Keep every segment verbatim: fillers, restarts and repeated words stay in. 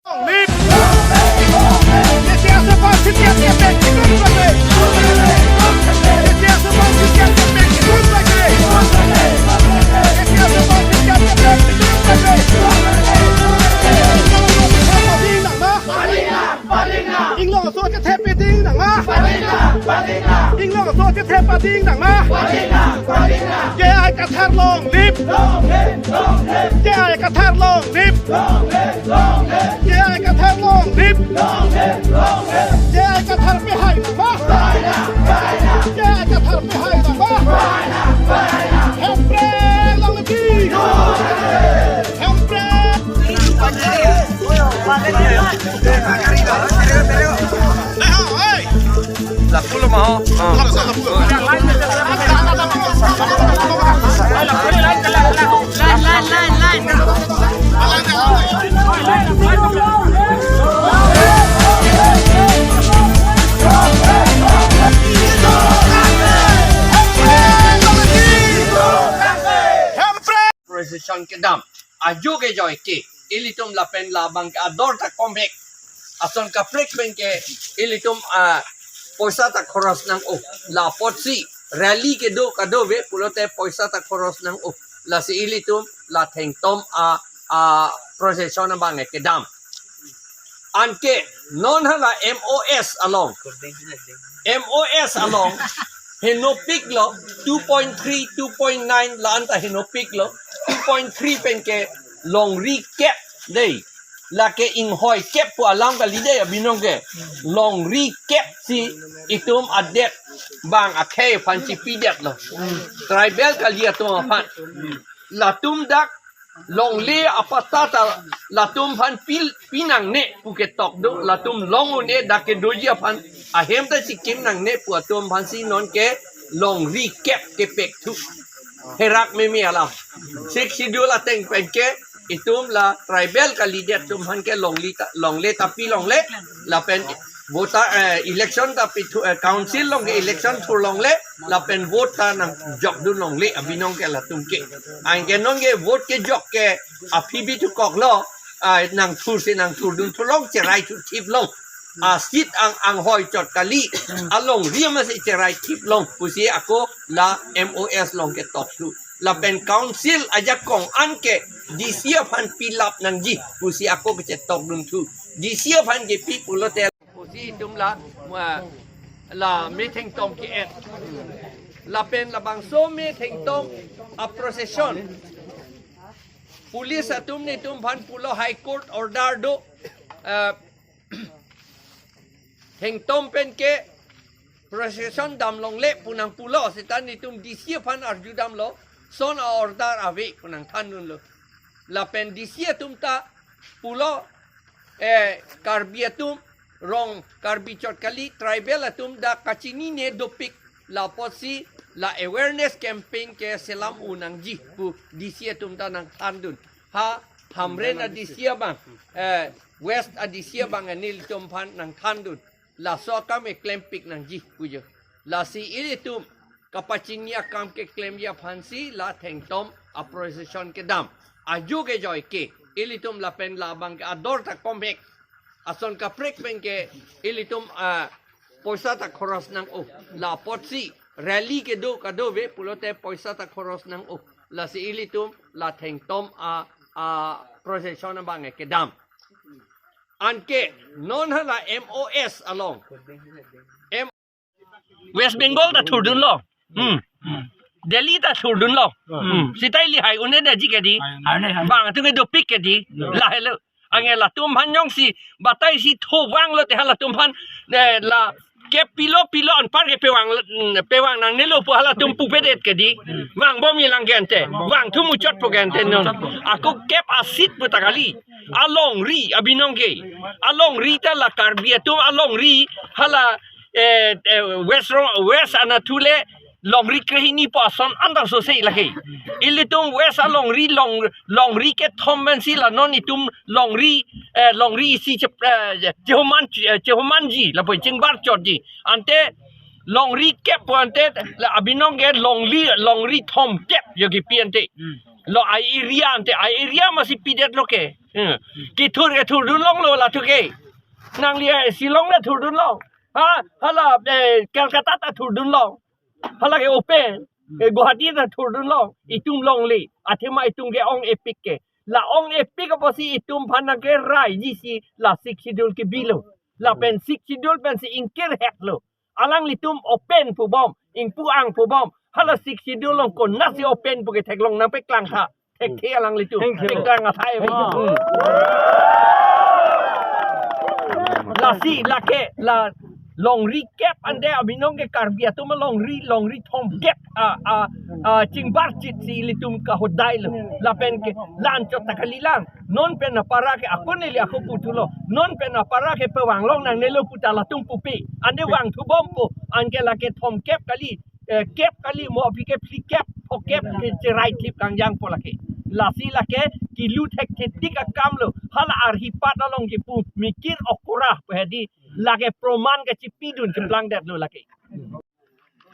Long live! Long live! Long live! Inglong aso chethepi ding nang ma? Pading nang, pading nang. Inglong aso chethepi ding nang ma? Pading nang, pading nang. Inglong aso chethepi ding nang ma? Pading nang, pading nang. J I Kathar long live! Long live, long live. J I Kathar long live! Long live, long live. J I Kathar long live! Long live, long live. J I Kathar pehai nang ma? Pehai nang, pehai nang. J I Kathar pehai nang ma? Pehai nang, pehai nang. Hemprek long live! Hemprek! Lapu lo ma ho? Ah. Line, line, line, line. Procession kedam. Ajo kejoi ke ilitum lapen labang ke ador ta komhek. Ason kaprek pen ke ilitum, ah, poisa ta khoros nang-o. La apotsi rally kedo kadokave pulote poisa ta khoros nang-o. Lasi ilitum la Thengtom a, a procession abang ke kedam. Anke non hala M O S along. M O S along henopik lo, two point three, two point nine la anta henopik lo, two point three pen ke longri kep dei. Lake inghoi kep pu alam kali dei abinong ke. Longri kep si itum adet bang akhei aphan chipidet lo. Tribal kali atum aphan. Latum dak longle apatta ta latum aphan pil pinangne pu ketok do, latum long un-e dak kedoji aphan ahem ta chikim nangne pu atum aphan si non ke longri kep kepek thu. Herak meme alam. Sixth Schedule ateng pen ke itum la tribal kalidet atum aphan ke longli ta, longle ta pi longle, lapen voter, eh, election ta pi thu, eh, council along ke election thur longle, lapen vote ta nangjok dun longle abinong ke latum ke. Anke non ke vote kejok ke aphi bi thu kok lo, ah, nangthur si nangthur dun thu long, cherai thu thip long. A seat ang anghoi chot kali, alongri ama si cherai thip long pusi ako la M O S along ketok thu. Lapen council ajakong an ke D C aphan pilap nangji pusi ako kechetok dun thu. D C aphan kepi pulote pusi itum la, ah, la me Thengtom ke-et. Lapen labangso me Thengtom a procession, police atum netum aphan pulo High Court order do, ah, Thengtom pen ke procession dam longle pu nangpulo, seta netum D C aphan arju damlo, son a-order ave pu nangthan dunlo. Lapen D C atum ta pulo, eh, Karbi atum, rong Karbi chot kali, tribal atum dak kachinine dopik, la apotsi la awareness campaign ke selam un nangji pu D C atum ta nangthan dun. Ha Hamren a D C abang, eh, West a D C abang nelitum aphan nangthan dun. Laso akam ke klempik nangji pu jo. Lasi ilitum kapachini akam keklemji aphan si la Thengtom a procession kedam. Ajo kejoi ke ilitum lapen labang ke ador ta komhek. Ason kaprek pen ke ilitum, ah, poisa ta khoros nang-o. La apotsi rally kedo kadokave pulote poisa ta khoros nang-o. Lasi ilitum la Thengtom a, a procession abang ke kedam. Anke non hala M O S along. M West Bengal ta thurdunlo. Hmm. Delhi ta thurdunlo. Hmm. Seta ili hai un-edetji kedi. Bang atum ke dopik kedi. Lahelo. Anke latum aphan jongsi batai si tho vanglo te halatum aphan, eh, la kep pilo pilo anpar ke pevang, mm, pevang nangnelo pu halatum pupedet kedi. Vangbom ilang gente. Vang thu muchot po gente non. Ako kep a seat pu ta kali. Alongri abinong ke. Alongri ta la Karbi atum alongri hala, eh, eh, West Ro-, West anatthu le longri krehini pu ason anta so sei lake. Ilitum West alongri long, longri kethom pensi la non itum longri, eh, longri isi chep-, eh, chehoman, eh, chehomanji, lapen chingbar chotji. Ante longri kep pu ante la abinong ke longri, longri thomkep jo kipi ante. Hmm. Lo ai area ante, ai area masi pidetlo ke. Hmm. Kethur kethurdun longlo latum ke. Nangli ai Shillong le thurdun long. Ha, hala, eh, Kolkata ta thurdun long. Hala ke open. Eh, Guwahati ta thurdun long. Itum longle. Athema itum ke ong-epik ke. La ong-epik apotsi itum aphan nangkerai ji si la Sixth Schedule kebilo. Lapen Sixth Schedule pensi ingkir hetlo. Alanglitum open pubom, ingpu-ang pubom. Hala Sixth Schedule along konatsi open pu ke theklong nangpeklang tha. Thekthe alanglitum. Thank you. Peklang athai. Thank you. Lasi lake la longri kep ante abinong ke Karbi atum longri, longri thomkep a, a, a, chingbarchit si ilitum kahodailo. Lapen ke la-anchot ta kalilang. Non pen apara ke ako neli ako puthulo. Non pen apara ke pevang longnangnelo pu ta latum pupe. Ante vangthubompo. Anke lake thomkep kali, eh, kep kali mo aphi ke phlikep, phokep ke cherai thip kangjangpo lake. Lasi lake kilu thekthetik akamlo. Hala arhi pat along kipu mikir okora pu hedi. Lake proman kachipidun chiplangdetlo lake.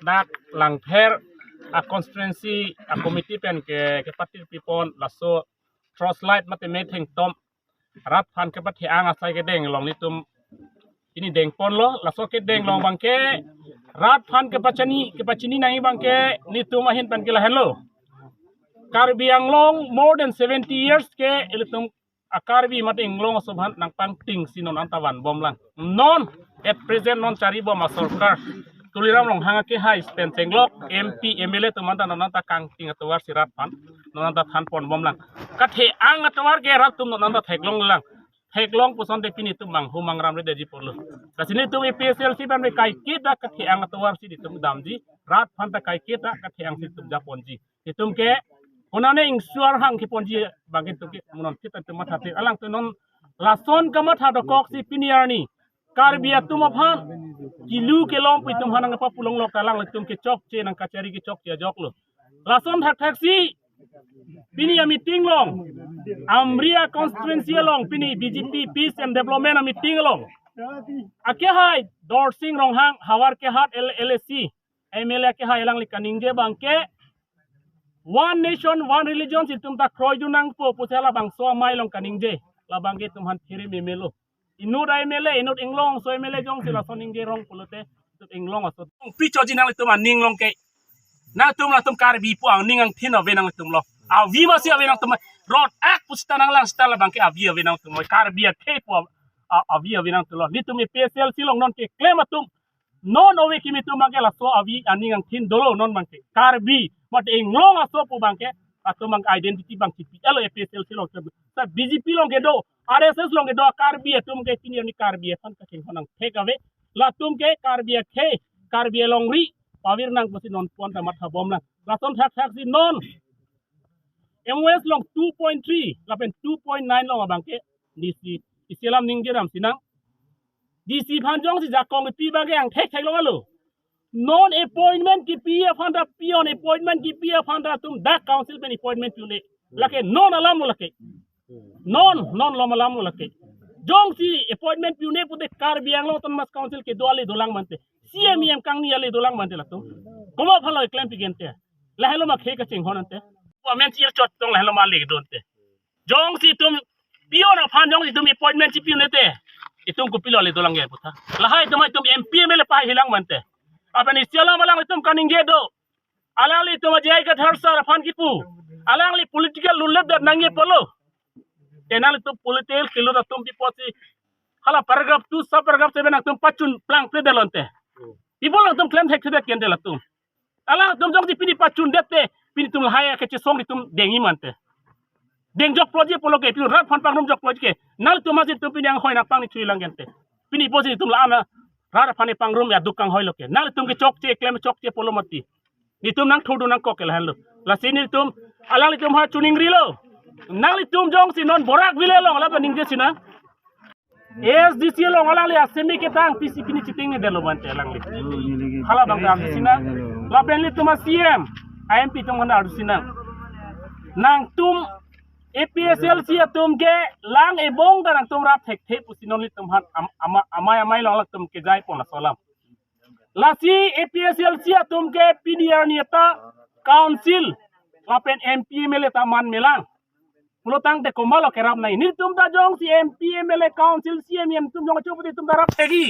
Dak Langpher a constituency a committee pen ke, kepatir pipon laso torchlight mate metheng tom rat aphan kepathe-ang asai kedeng along nelitum pini dengponlo. Laso kedeng along abangke rat aphan kepachini, kepachini nangji abangke nelitum ahin pen ke lahenlo. Karbi Anglong more than seventy years ke ilitum a Karbi mate inglong aso aphan nangpangting si non anta vanbomlang. Non at present non charibom asorkar Tuliram Ronghang akehai pen chenglok M P, M L A atum anta non anta kangting atovar si rat aphan non anta thanponbomlang. Kathe-ang atovar ke rat atum non anta theklonglang. Theklong pusonte pini itum manghu mangram re deji ponlo. Lasi nelitum A P H L C pen kaiketa kathe-ang atovar si nelitum damji, rat aphan ta kaiketa kathe-ang si nelitum japonji. Itum ke konane ingsuar hang keponji abangke itum ke monon kita itum matha te. Alangtum non lason kamatha dokok si pini arni Karbi atum aphan kilu kelong pu itum aphan nangpapulonglo, kalang itum ke chokche nangkachari ke chokche ajoklo. Lason thakthak si pini a meeting along, Amri a constituency along pini B J P Peace and Development a meeting along, akehai Dorsing Ronghang, Howraghat L-, L A C, M L A akehai alangli kaningje abangke one nation, one religion si itum ta kroidun nangpo pusi halabangso amei along kaningje. Labangke itum aphan thiri memelo. Inut a M L A, inut inglong aso M L A jongsi lason ningje rong pulote, inut inglong aso. Pi choji nanglitum aning along ke. Nangtum latum Karbi pu aning angthin ave nangtumlo. Avi masi ave nangtum. Rot ak pusita nanglang sita labangke avi ave nangtumlo. Karbi akhei pu a-, avi ave nangtumlo. Nelitum A P H L C along non keklem atum. Non ove kimi atum abangke laso avi aning angthin dolo non abangke. Karbi mate inglong aso pu abangke atum abang identity abang chipi alo A P H L C along ke. Sa B J P along kedo, R S S along kedo Karbi atum ke pini arni Karbi aphan kachinghon nangthek ave. Latum ke Karbi akhei, Karbi alongri pavir nang pusi non pon ta mathabomlang. Lason thakthak si non M O S along two point three lapen two point nine along abangke D C, isi alam ningje damsinang. D C aphan jongsi jakong pi abangke angthek theklong alo. Non appointment kipi aphan ta peon, appointment kipi aphan ta atum dak council pen appointment pi-un-e. Lake non alamlo lake. Non, non alom alamlo lake. Jongsi appointment pi-un-e pute Karbi Anglong Autonomous Council kedo ale dolang mante. C M E M kangni ale dolang mante latum. Komat aphanlo keklem pi gente. Lahelo ma khei kachinghon ante. Amen chir chot tong lahelo ma le donte. Jongsi itum peon aphan jongsi itum appointment chipi-un-e te, itum kopilo ale dolang ke putha. Lahai itum itum M P M L A pahai hilang mante. Apen isi alam alanglitum kaningje do. Alanglitum a J I Kathar sir aphan kipu. Alangli political lulep dat nangji pulo. Te nanglitum political kilut atum pi apotsi hala paragraph two sub paragraph seven atum pachun plangpledetlo ante. Pi apot nangtum klem thekthedet kente latum. Alangtum jongsi pini pachundet te, pini itum lahai kechesong itum dengji mante. Dengjok puloji pulo ke, pini rat aphan pangrum jok puloji ke. Nangtum aji itum pini anghoi nangpangni chuilang gente. Pini pusi itum la-an rat aphan pangrum ya dukang hoilo ke. Nangtum ke chokche klem chokche pulo mati. Itum nangthodun nangkok ke lahenlo. Lasi nelitum, alanglitum ha chuningrilo. Nanglitum jongsi non Barak Valley along lapen ningje sinang. A S D C along alangli asemi ketang P C P ni chitingnedetlo mante alangli. Halabang ta arjusinang. Lapen nelitum a C M, a M P atum aphan arjusinang. Nangtum A P H L C atum ke lang ebong ta nangtum rap thekthe pusi non nelitum aphan am-, ama-, amei amei along latum kejai pon laso alam. Lasi A P H L C atum ke pini arni ta council Lapen M P M L A ta man melang. Pulotangte komatlo kerap nangji. Netum ta jongsi M P M L A council C M M atum jong achu pute netum ta rap thekji.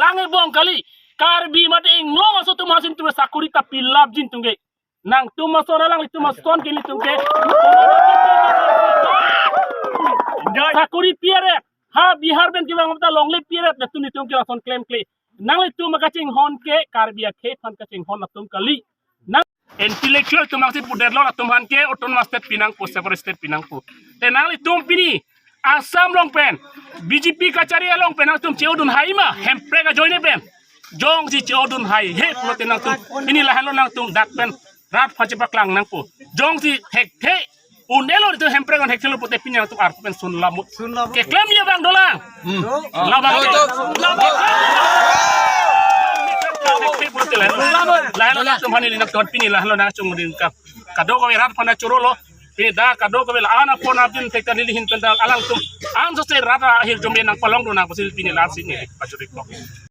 Lang ebong kali. Karbi mate Anglong aso atum asin atum sakori ta pilapji netum ke. Nangtum ason alanglitum ason ke netum ke. Sakori P R F. Ha Bihar pen kevang ta longle P R F netum netum ke lason klemkle. Nanglitum kachinghon ke Karbi akhei aphan kachinghon atum kali. Nang intellectual atum angsi pudetlo latum aphan ke autonomous state pinangpo, separate state pinangpo. Te nanglitum pini Assam along pen B J P kachari along pen nangtum che-odun hai ma, Hemprek ajoine pen. Jongsi che-odun hai he pulote nangtum pini lahenlo nangtum dak pen rat aphan chepaklang nangpo. Jongsi thekthe un-elo itum Hemprek an thekthelo pute pini nangtum arpu pen sun lamut. Sun lamut. Keklemji abang dolang. Hmm. Labang. Betul. Lahenlo nangtum aphan ili nangtum pini lahenlo nangchongding ka. Kadokave rat aphan chorolo. Pini dak kadokave la-an apon abin thekta neli ahin pen dak alangtum. Ansose rat ahirjume nangpalongdun nang pusi pini lasi neli pachoriklo.